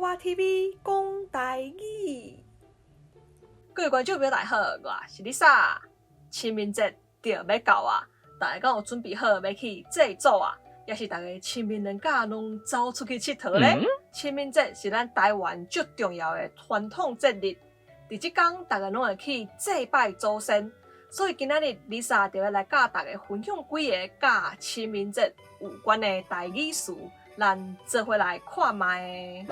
我 TV 講台語。各位觀眾朋友大家好，我是 Lisa。清明節就欲到啊，大家敢有準備好欲去祭祖啊？抑是逐家清明連假攏走出去𨑨迌咧？清明節是咱台灣足重要的傳統節日，佇這工逐家攏會去祭拜祖先，所以今仔日 Lisa 就欲來佮大家分享幾个佮清明節有關的台語詞，咱做伙來看覓。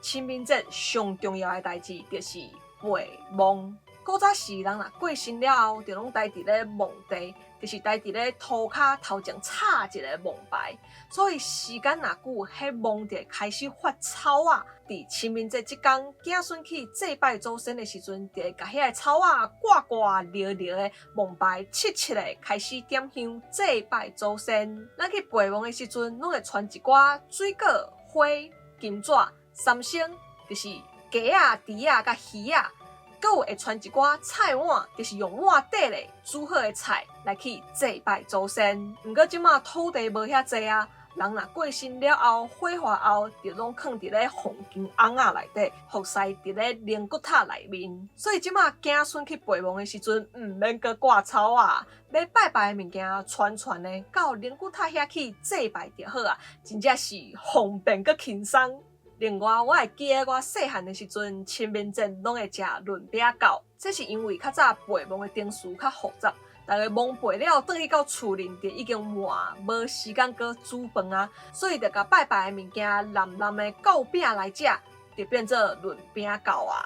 清明節上重要的代誌就是背墓。古早時人若過身了後，就攏待佇咧墓地，就是待佇咧塗跤頭前插一个墓牌。所以時間若久，彼墓就會開始發臭仔。佇清明節這工，子孫去祭拜祖先的時陣，就會共彼个草仔掛掛蹩蹩的墓牌拭拭的，開始點香祭拜祖先。咱去背墓的時陣，攏會傳一寡水果、花、金紙、三牲，就是雞仔、豬仔佮魚仔。閣有會傳一寡菜碗，就是用碗底咧煮好的菜來去祭拜祖先。毋過這馬土地無遐濟啊，人若過身了後，火化後，就攏囥佇咧黃金甕仔內底，服侍佇咧靈骨塔內面。所以這馬子孫去背墓的時陣，毋免閣掛草仔，欲拜拜的物件傳傳的到靈骨塔遐去祭拜就好啊，真正是方便閣輕鬆。另外，我會記得我細漢的時陣，清明節攏會食潤餅餃，這是因為較早背墓的程序較複雜，逐家墓背了，轉去到厝裡就已經晚，無時間閣煮飯啊，所以就共拜拜的物件攏攏的鉸餅來食，就變做潤餅餃啊。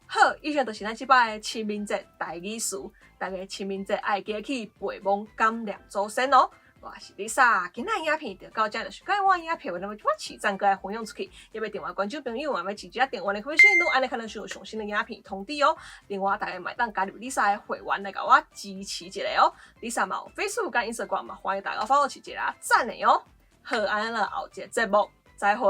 好，以上就是咱這擺的清明節台語詞，逐家清明節愛記得去背墓感念祖先哦。我是 Lisa，今仔影片就到這，若是喜歡我影片，那麼我起讚閣來分享出去，也欲訂閱觀眾朋友，嘛欲直接訂閱的可以按呢才能收到上新的影片通知哦。另外，逐家嘛會當加入 Lisa 的會員來共我支持一下哦。Lisa 嘛有 Facebook 佮 Instagram 嘛，歡迎大家 follow 一下讚的哦。好，按呢，後一個節目再會。